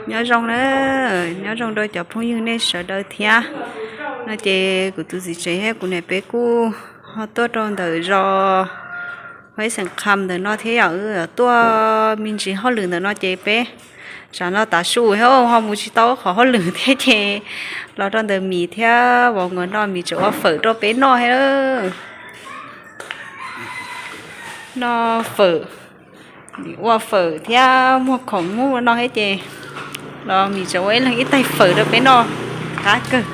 Nyob zoo na, nyob zoo rau cov phooj ywg nej sawv daws thiab. No ces kuv tus txiv tsev thiab kuv niam peb kuj ho tuaj rau ntawm zos Huaib Xeem Kham ntawm no thiab yom, tuaj me ntsis hauj lwm ntawm no ces peb tsam no tav su thiab ho mus tsis tau qhov hauj lwm thiab ces los rau ntawm Mim thiab vauv nkawd noj, Mim tseem ua fawm rau peb noj thiab. Noj fawm, ua fawm thiab muag khoom ub no thiab ces los Mim tseem ua ib leeg ib tais fawm rau peb noj, qab kawg.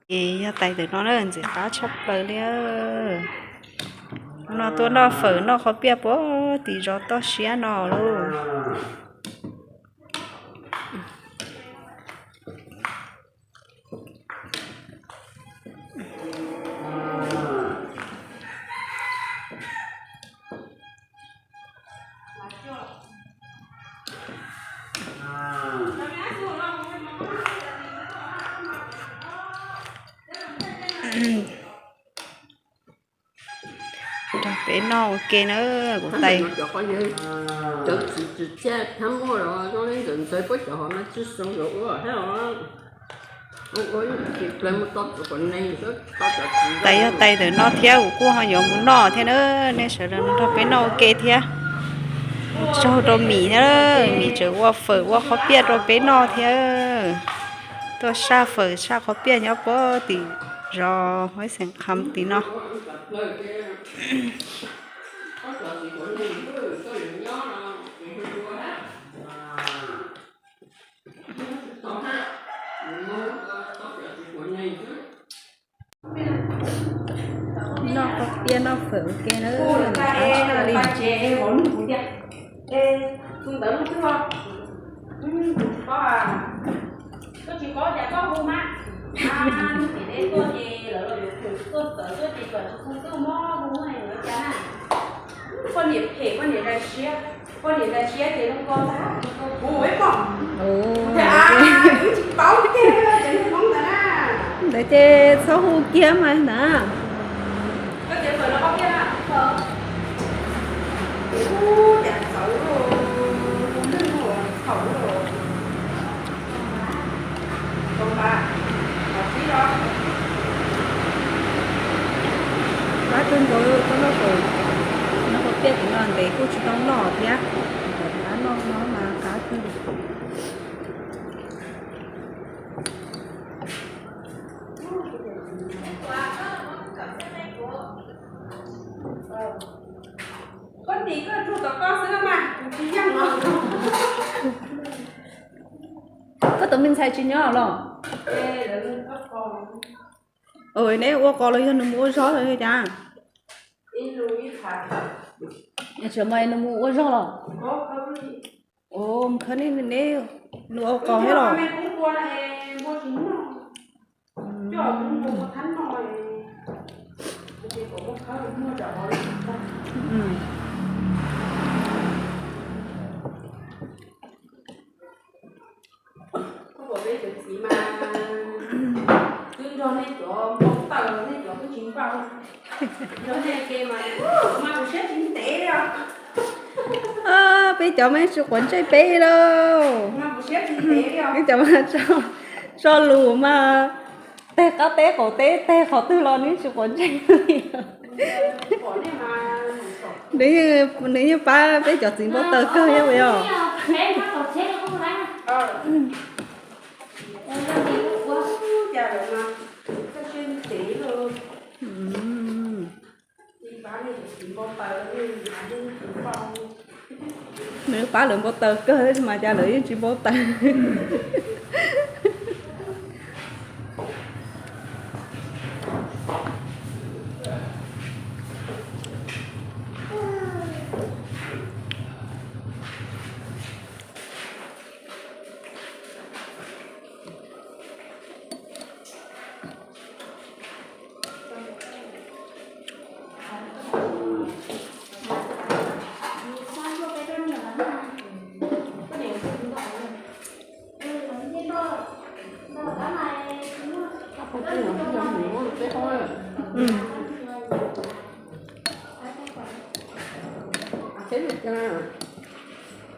Ces yog tais ntawm no na, ntxim qab tshaj plaws li. No tuaj noj fawm noj qhov piaj puag tim zos toj siab no lauj. Rau peb noj ua ke na, kuv tais. Tais yog tais ntawm no thiab kuv kuj ho yuav mus noj thiab na, nej sawv daws nrog peb noj ua ke thiab. Tsaug rau Mim thiab, Mim tseem ua fawm ua qhov piaj rau peb noj thiab. Tuaj saj fawm saj qhov piaj nyob puag tim zos Huaib Xeem Kham tim no. Noj qhov piaj noj fawm ua ke na, ntxim qab tshaj li. Poj niam phem, poj niam zais siab, poj niam zais siab ces zoo ko tag. Ntawd ces txhob hu kiag mas ntag. Qab kawg nkaus, koj noj qhov, noj qhov piaj tim no ntev kuj tsis tau noj thiab. Qab noj no mas qab kawg. Koj tus me ntxhais tsis nyob los? Neb ua qos los yog nws mus ua zog los yog cas? Tsis mas nws mus ua zog los? Mus khawb, neb nws ua qos thiab los? Peb cov txiv mas twb nrog nej cov npau taws, nej cov twb tsis npau, nrog nej ke mas mas kuv siab tsis ntev li os. Peb cov mas tsis quav ntsej peb lauj. Peb cov mas tso lus mas teg qab teb qaum teb, teg qhov twg los nws tsis quav ntsej li. Nws yeej pab peb cov txiv npau taws kawg thiab puas yog? Nws pab lawv npau taws kawg tab sis mas cas lawv yeej tsis npau taws.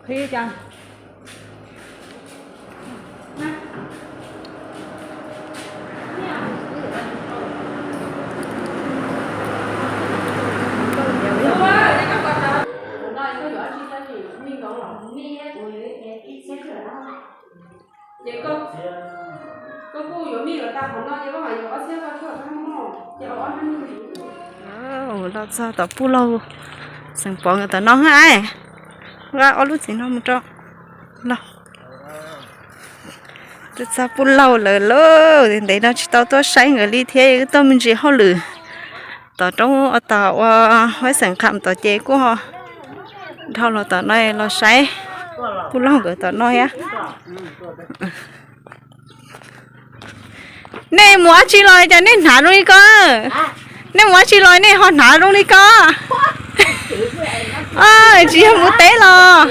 Qhib cas? Los txog tom Puj Lauj, xeem Pov nkawd tom no, nqa ob lub txiv no mus rau. Los, twb txog Puj Lauj lawm lauj, ntev no tsis tau tuaj saib nkawd li thiab, wb tuaj me ntsis hauj lwm tom roob, tom ua huab xeem qham tom ces kuj ho dhau los tom no los saib Puj Lauj nkawd tom no thiab. Nej mus dab tsi los cas nej hnav zoo li ko? Nej mus dab tsi los nej ho hnav zoo li ko? Tsis yog mus teb los?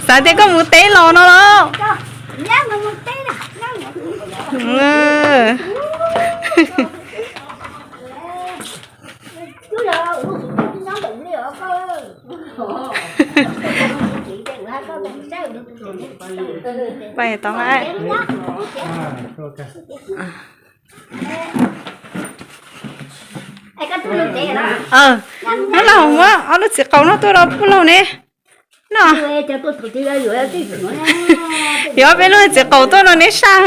Xav tias koj mus teb los no los? Pais tau na. Nyob los muab ob lub txiv qaub no tuaj rau Puj Lauj ne. No, yuav peb lub txiv qaub tuaj rau neb saib.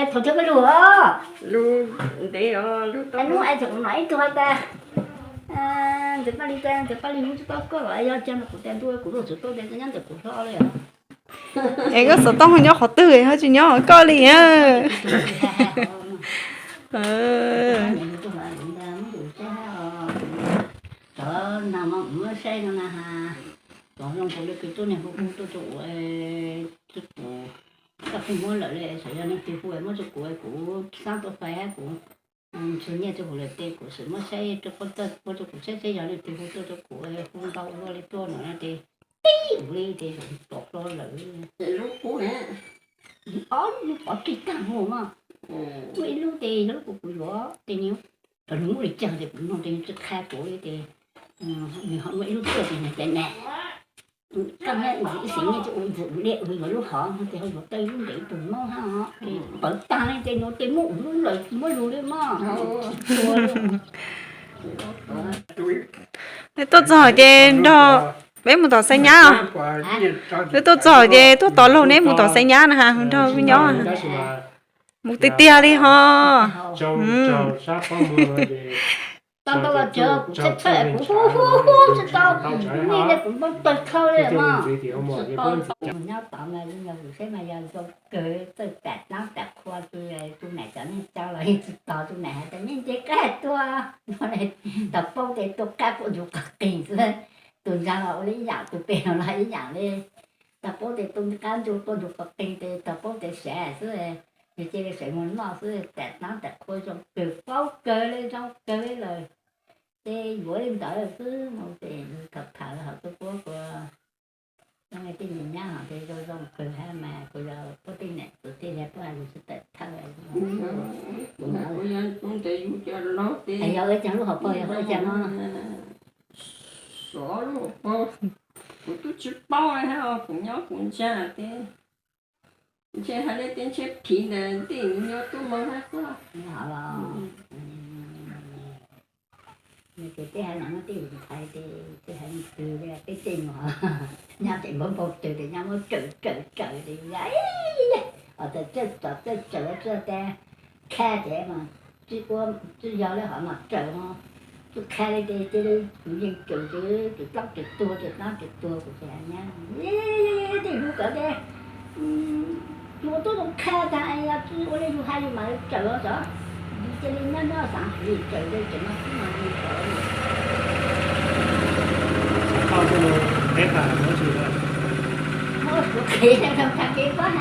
Thaum twg lug ntev os, ib tug has tas, Ntxawm Paj Lis, Ntxawm Paj Lis hu tsis tau koj los yog cas no, kuv tias ntuj, kuv lub xov tooj tias nyob ntawm kuv hlo li os. Es koj xov tooj nyob qhov twg ho tsis nyob koj li? Cov no mas muab saib no na has, cov zoo kuv li kws tuaj niag hu hu tuaj rau kuv, twb kuv, koj twb muab lawm li, txawm yog leej twg hu muab rau kuv, kuv xaab tuaj fais hab kuv ntshe nyiaj rau kuv lawm tes kuv sim muab saib rau qhov muab rau kuv saib seb yog leej twg hu tuaj rau kuv, hu ntau ua luaj li tuaj no na tes tib ua li tes zoo tom hlo lawm. Lub qub, ob lub qhov tsis tag mus mas, muaj ib lub tes lub kuv kuv yuav tes nws, nws muaj li cas tes kuv nug tes nws tsis qha kuv li tes, nws ho muaj ib lub tuaj tes nws tias na, koj ib xeem nyiaj rau ua ntxim ua liaj ua yuav lub hov no tes ho yuav tau lub ntev tus mob hab os, pawv tag li tes no tes muab ua lub lawm muab lug li mog. Neb tuaj txog ces nrog peb mus tom Xaiv Nyab os. Neb tuaj txog ces tuaj tos laug neb mus tom Xaiv Nyab na has, nrog wb nyob. Mus tiag tiag li ho. Tau ntau los tsuav kuv txhawj txhawj kuv hu hu hu hu tsis tau, nej kuv npau taws dhau li mog. Nyob tod mas yog kuv saib mas yog zoo kawg, txawj tam dlaab tam qhua, tus nam cov neeg coj los tsis tog, tus nam has tas nej nce kab tuaj, tog paub tes tua kab puab ntsuv qhov qeeg xwb, tus ntxag los ua li ib yaam, tus pem los ib yaam li. Tog paub tes tua kab ntsuv puab ntsuv qhov qeeg tes tog paub tes sav xwb, yog cia li sawv mus noj xwb, tam dlaab tam qhua zoo kawg, paub kawg li zoo kawg li lawm. Ces yuav li ntawd xwb no ces thawm thawm ho tuaj puab kuv, tej me nyab ho tes zoo zoo kawg hab mas kuv yog puab tej nam tus tej yog puab has lug tsis tawm thawj. Kuv yog tus ntawd yug cov laug tes yog ua caag lub hauv paug yog ua caag no. Sov lub hauv paug, kuv tub tsis paub hab kuv nyob kuv ntsaa tes ntshe has le tes ntshe phim ntawm tej nyuas tuaj moog hab xwb. Nws ces tej has no tej yus ntxhais tes tej has twg li peb tej nyuas nyob tes npaum npaum twg tes nyob muab tsawm tsawm tsawm tes yog, txawm txawj txawj tsawm txawj tes khab tes mas tsis ua, tsis yog li hov mas tsawm no, tsis khab li tes cia li kuv yeej tsawm tes tsawm dlaab tsawm tuag tsawm dlaab tsawm tuag kuv ces nyab tej yus kawm tes yus tuab zoo khab tag yog tsis ua li yus has yus mam li tsawm os. Yus cia li nyob nyob xaav kuv tsawm li tsawm no xwb mas yus tsawm. Muab suav qhev rau tag kev pab,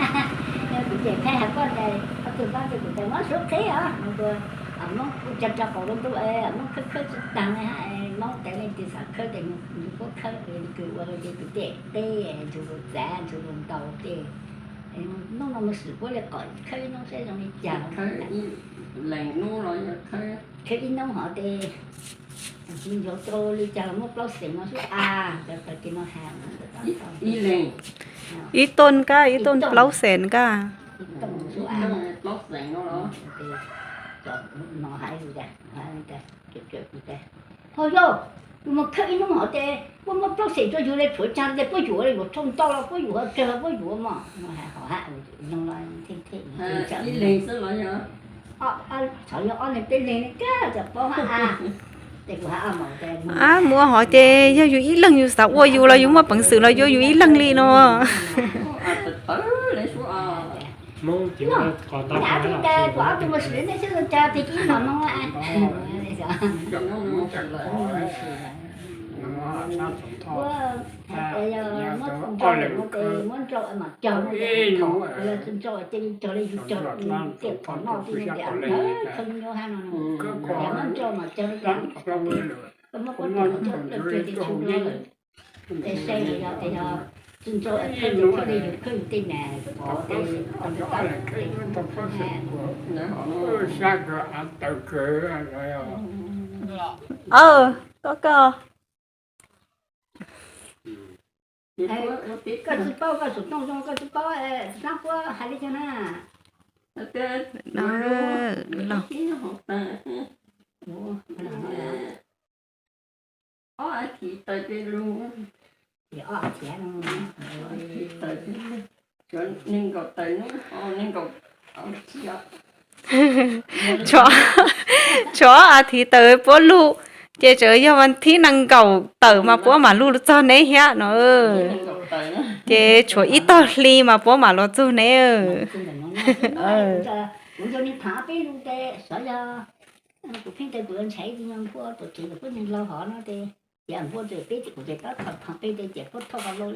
yog kuv ces pheej has koj ntawd ob tug pab tes kuv tas muab suav qhev os no, Moob kuj cog rau qaum lub ntuj, Moob khawb khawb tsis taag li hab, Moob tas leej twg xav khawb tes nws puab khawb, kws ua ces kuv tej qeb ntsug lug txav ntsug lug ntaus tej Hnub no mus xwm puab li qom khawb ib hnub saib zoo li cas. Khawb ib hnub hov tes, tsis ncuav rau li cas los muab plaub xees no xwb a. Ib toj kab, ib toj plaub xees kab. Ho yog, tus mus khawb ib hnub hov tes puab muab plaub xees rau yus li, tshuav tsaag tes puab yuav li, yuav tsaug ntau los puab yuav, tsawg los puab yuav mog. Ho ha, no los theej theej, xyov yog ob leeg peb leeg li kag txawm paub ha. Ab, muab hov ces yog yus ib leeg yus xav ua yus los yus muaj peev xwm los yuav yus ib leeg li no. Koj tsis paub, koj xov tooj zoo koj tsis paub, tsis paub puab hais li cas na. Ob thiv tawm peb lug, ob thiv tawm peb lug, nees nkaum tawm hnub, nees nkaum, tshuav ob thiv tawm puab lug, ces tseem yog vas thib nees nkaum tawm mas puab mam lug txog neb thiab no. Ces tshuav ib tog hli mas puab mam los txug neb. Kuv yog nig tham peb lug tes xyov yog kuv pheej tes kuv yuav ntshai ib tug nyuag npua tuam tsev lawm puab neeg laug hov no tes, ces npua tes peb ces kuv tes tab tom tham peb tes ces puab thauj qhov loo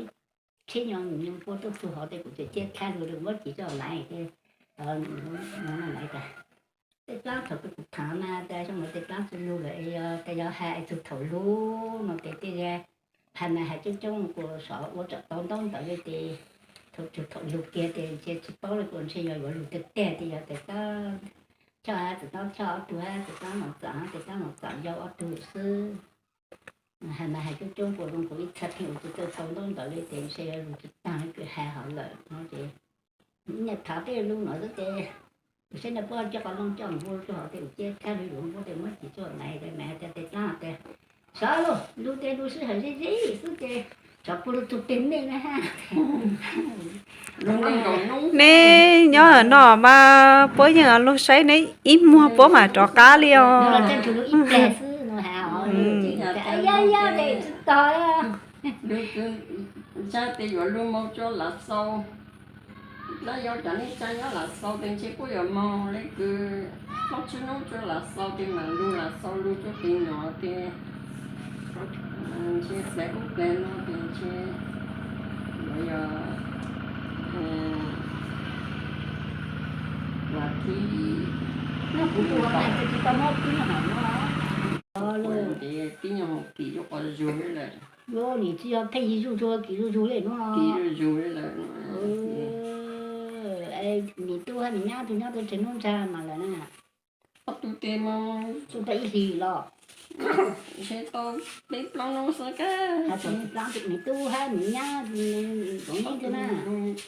tsheb nyuag npua tuaj txug hov tes kuv tes cia thab lug rau muab cim coj laiv tes, no laiv tas. Tej dlaab thaum kuv tham mas tas xyoo no tej dlaab tsi lug lawm, tas yog hais txug thaum lub no tes tej hais mas hais coob coob kuv xyov ua tsam tau ntaub ntawv li tes, thaum txug thaum lug kiag tes ntshe tsis paub li kuv ntshe yog yuav lug tiag tiag tes yog tes tab choj hab tes tab choj ob tug hab tes tab nom txam hab tes tab nom txam yau ob tug xwb. Hais mas hais coob coob kuv zoo kuv ib txha pheej ua tsis tau tau ntaub ntawv li tes ntshe yog lug tsis taag li kws hais hov lawm no ces, ib nyuag tham peb lug no xwb tes, kuv saib no puab coj qhov loo coj npua rau hov tes kuv cia thab lug yuav npua tes muab cim coj laiv tes mas tas tes dlaab tes, xyov lug lug tes lug sij hawm ze ze xwb tes, xyov puab lug txug peg mej na hab. Neb nyob no mas puab yeej lug saib neb ib muag puab mam rov qab li os. Ntshai tes yuav lug moog rua Lav Xaus. Dlaab yau cov neej tsa nyob Lav Xaus tes ntshe puab yuav moog le kws plaub tsib nub rua Lav Xaus tes mam lug Lav Xaus lug rua peg no tes, ntshe xav ub pleg no tes ntshe yuav yog vas thib, tib nyuag hoom kim yuav qhov zug lawm. Nim tsi yog pheej yig zug zug kim zug zug le nuav. Kim zug zug le lawm. Miv tub hab miv nyab tug nyob tau tseg nub ntsag mas lawm na. Ob tug tes mas tau ib hlis los, ntshe tau peb plaub nub xwb kag. Miv tub hab miv nyab,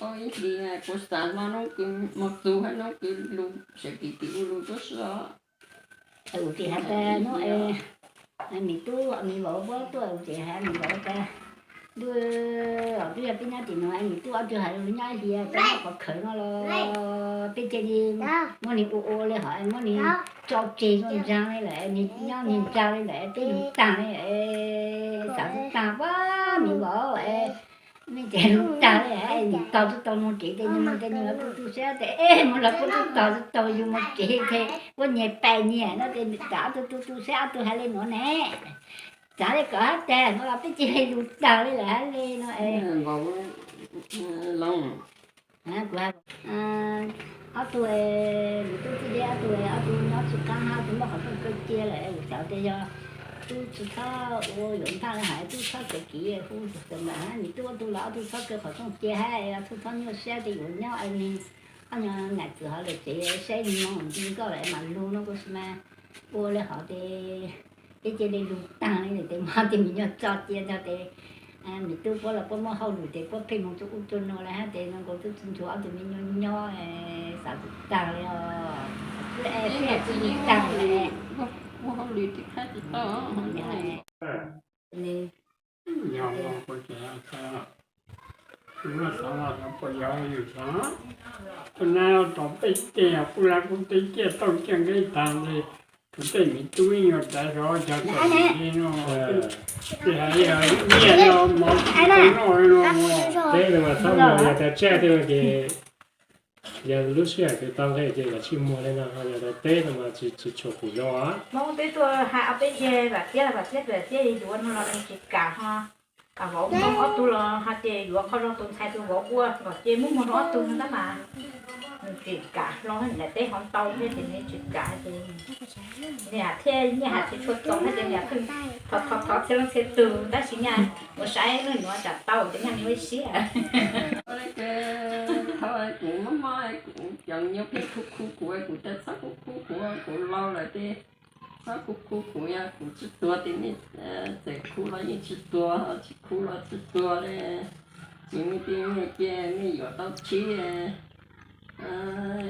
tau ib hlis kuv xaav hlo nub kws moog txug hab nub kws lug sawv kim tim u lug tuab si. Ua tes has tas nub, miv tub miv vauv puab tuaj ua tes has miv vauv tas, ntuj, twb yog peb nyob tim nuav miv tub ob tug has lug nyab hli tas nyob qhov khawv no los peb cia li muab nwg ua ua le hov muab nwg tso tseg zoo nraag le lawm, nwg nyob nwg nraag le lawm peb lug taag le, xaav tsi taag puab miv vauv, mej tes lug taag le, nwg tog tsi tau moog tsev tes nwg moog tes nwg tu tu siab tes, muab lawv puab tub tog tsi tau yug moog tsev tes puab nyias pais nyias no tes tag ob tug tu tu siab ob tug has le nuav ne. Txaav le kom hab tag no los peb cia li lug taag le lawm hab le no. Kuv, ob tug, miv tub txij deb ob tug, ob tug nyob tsi qaab hab ob tug muaj qhov rooj kaw cia lawm, kuv xaav tas yog Tub tsis txhob ua yuav ntag, hais tub txhob txawv kiv, hu txawv ntawm hab, nws tub ob tug los ob tug txhob kaw qhov rooj cia hab, tub txhob nyuaj siab tias yuav nyob es nws ob nyuag nam txwv hauv lawm tsev saib nws moog nti nkoj lawm mas lug no kuj tsis mas ua li hov tes peb cia li lug taag li tes moog tes me nyuam tso cia ntag tes me tub puab los puab muaj hauj lwm tes puab pheej moog rua ub rua nuav lawm hab tes zoo nkaus tub tsi nrug ob tug me nyuam nyob xav tsis taag li os. Peb tsi taag li. Yog, kuv xav, kuv xav, kuv na tos peb tej kuj lab kuv tej ciaj tauj ciaj nqeeb taag li, kuv tej me tub ib nyuag tav zov cov tom li no, tsis hais yog nyiaj no mov tsis tau noj li no. Teb no mas txhob muag, yog tas tsiaj tej no ces yog lub sij hawm kws tau nqe ces kav tsij muag li no, ho yog tas teb no mas tsis tshua pum zoo. Hmoob twb tuaj hais ob peb zag vam tiab los vam tiab vam tiab yuav no los nws tsis kam ho. Vauv Hmoob ob tug los hais tias yuav qhov zoo tus ntxhais tus vauv ua kom ces muab muag rau ob tug no tab mas nws tsis kam hlo, nws teb hov ntau thiab ces nws tsis kam ces nws thiaj nyiaj has tsis tshua txaus thiab ces nws thov thov thov txhia leej txhia tug tab sis nyaj ua saib leej nuav tsam tau ces nyaj nws ua siab. Kuv mob mob kuv cov nyuj pheej khu khu kuv, kuv tas txhob khu khu kuv, kuv laus lawm ces txhob khu khu kuv, yog kuv tsis tuag ces nej txawm khu los yeej tsis tuag, tsis khu los tsis tuag li. Tsis muaj tij muaj cia nej yuav tau tshib,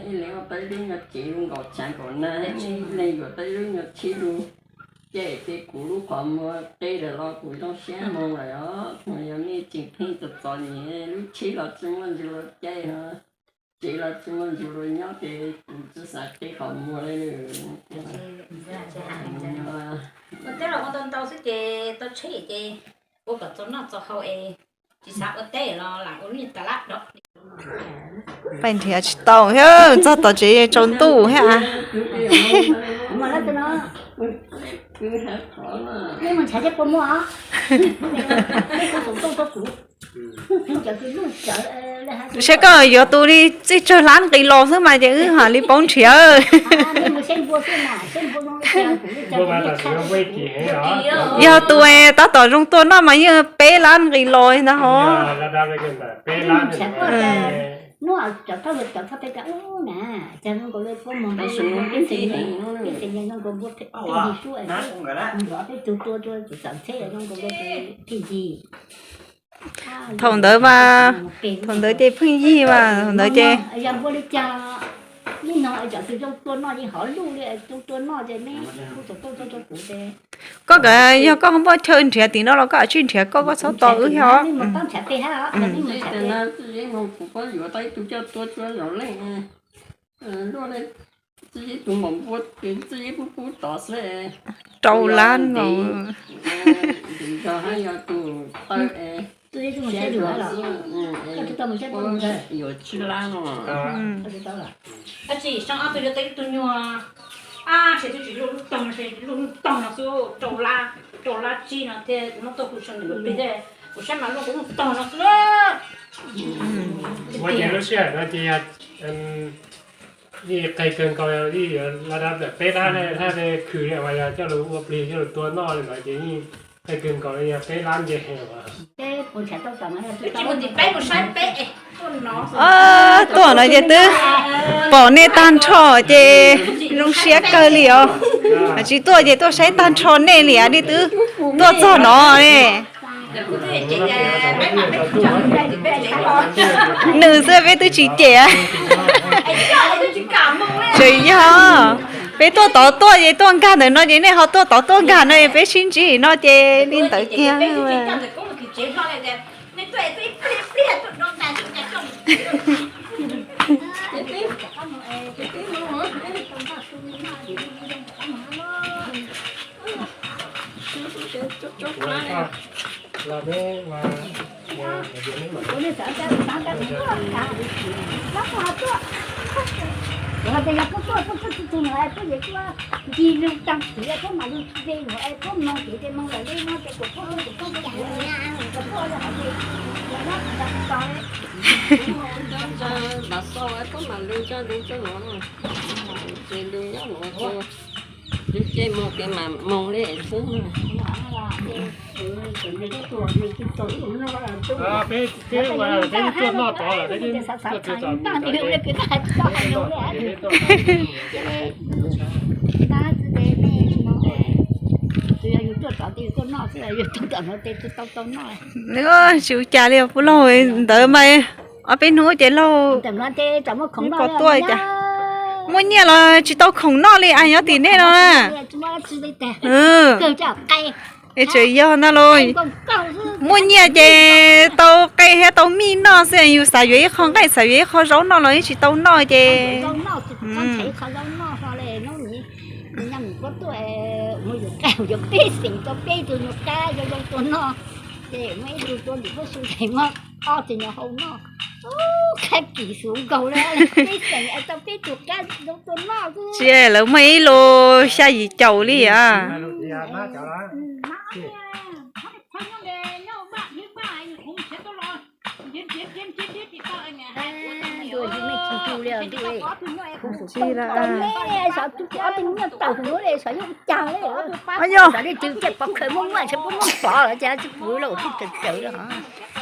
ib leeg ua tau ib lub nyuag tshib lug nkaum tshav nkaum nag, nej ib leeg yuav tau ib lub nyuag tshib lug. Ces ces kuv lub qhov muag qe lawm los kuv zoo siab moog lawm os. Yog nej tseem pheej txom txom nyem, lub tshib los tsis muaj ntsws lug caij, tsev los tsis muaj ntsws lug nyob ces kuv tsis xav qe qhov muag li. Ua teb los ua tau ntau xwb ces tau tsheb ces ua kom txaus noj txaus haus es tsis xav ua teb los lam ua lub nyuag tas lab dov. Peb nrhiav tsis tau thiab, txog tom tsev tsaus ntuj thiab. Saib koj yuav tus li txij tsawg lab nqis los xwb mas ces wb mam li paub nrhiav. Yog tus tab tom zoo tuaj noj mas yeej peb lab nqis los ntag hov. Thaum ntawd mas, thaum ntawd ces pheej yig mas, thaum ntawd ces koj kav, yog koj muaj chaw nrhiav tim no los koj kav tsij nrhiav koj, koj txhob tos wb thiab. Rau lab nkaus. Yuav tsib lab no. Tab sis sab ob tug yuav tau ib tug nyuag, ab, tsis, twb tsis luj lub toog, luj lub toog no xwb, rau lab, rau lab tsib no thiab, kuv noj tuaj kuv tsis nws plig thiab, kuv saib mas luj kuv lub toog no xwb. Ua ces lub sij hawm no ces yog yeej qe kawg nkaus, yeej yuav lab dab ntawm peb lab ne, lab ne khwv li uas yog coj lug ua plig coj lug tua noj li ntawd ces yeej qe kawg nkaus li yog peb lab nce heev. Tuaj no ces twb pom nej tag nrho ces zoo siab kawg li os. Tsis tuaj ces tuaj saib tag nrho nej li, nej twb tuaj txog no ne. Nws xwb peb twb tsis cem. Tseem yog peb tuaj tod tuaj ces tuaj nkag ntawm no ces nej ho tuaj tod tuaj nkag no es peb sib ntsib no ces li ntawd kiag. Ces mus ces mam mus li xwb. Peb, peb ua peb tuaj noj tod lawm, peb tuaj txog. Nws tsis ua cas li puj laug ntawd mas, ob peb hnub ces laug pom tuaj cas muaj nyiaj los tsis tau khoom noj li as nyob tim nej no na. Es tseem yog ntag lauj, muaj nyiaj ces tau qe thiab tau mij noj xwb, yus xav yuav ib qho nqaij xav yuav ib qho zaub noj los yeej tsis tau noj ces tsis, lawv muaj ib lub xya yim caum li as. Yog,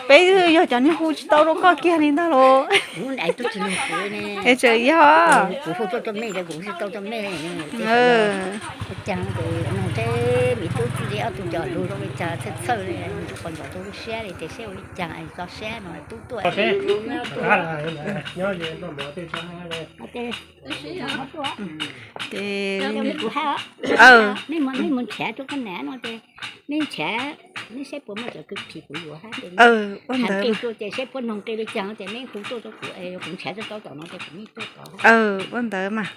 peb yog cov niag hu tsis tau rau koj kiag li ntag los. Es tseem yog. Ces, nej mus nrhiav rau koj nam no ces nej nrhiav, nej saib puas muaj cov kwv phim kuv yuav hab ces, hais qhia rau ces saib puas noog qhia li cas ces nej hu tuaj rau kuv, kuv nrhiav tau tom no ces kuv yeej tuaj tod. Ua ntawd mas.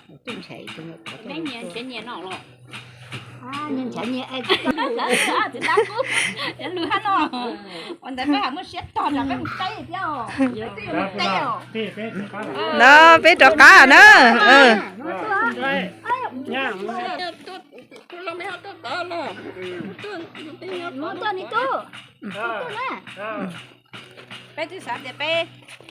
No peb rov qab na. Peb twb xav tias peb,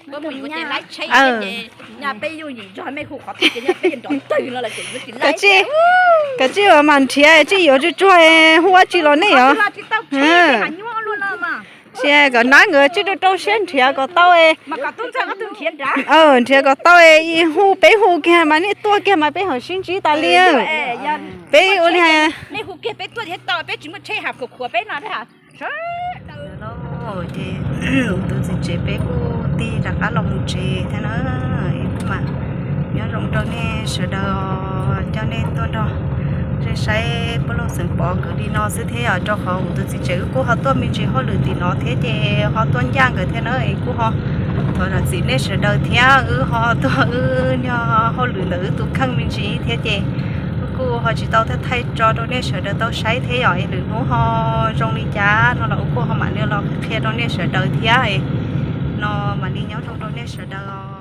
peb mus yuav ces laib tsheb ces nyaj peb yuav yim zog mej hu qhov twg ces nyaj peb yuav nrov twg no lawm ces yuav tsis laib. Kav tsij uas mam nrhiav tsij yuav tsuag tsuag hu dab tsi los nej os. Tsis kom nab nkawd tsij rau rau siab nrhiav kom tau. Nrhiav kom tau, hu peb hu kiag mas nej tuaj kiag mas peb ho sib ntsib tas li. Peb ua li Ces tus txiv tsev peb kuj tig rov qab los mus tsev thiab na. Kuj mas nyob zoo rau nej sawv daws, coj nej tuaj nrog saib puab laug Xeev Pov nkawd li no xwb thiab yom, rau qhov kuv tus txiv tsev wb kuj ho tuaj me ntsis hauj lwm tim no thiab ces ho tuaj ncaj nkawd thiab na. Kuj ho thov zam txim nej sawv daws thiab, wb ho tuaj wb nyob hauj lwm ntawm wb tus kheej me ntsis thiab ces wb kuj ho tsis tau thaij tso rau nej sawv daws tau saib thiab yom. Lwm hnub ho zoo li cas no los wb kuj ho mam li los qhia rau nej sawv daws thiab. No mam li nyob zoo rau nej sawv daws.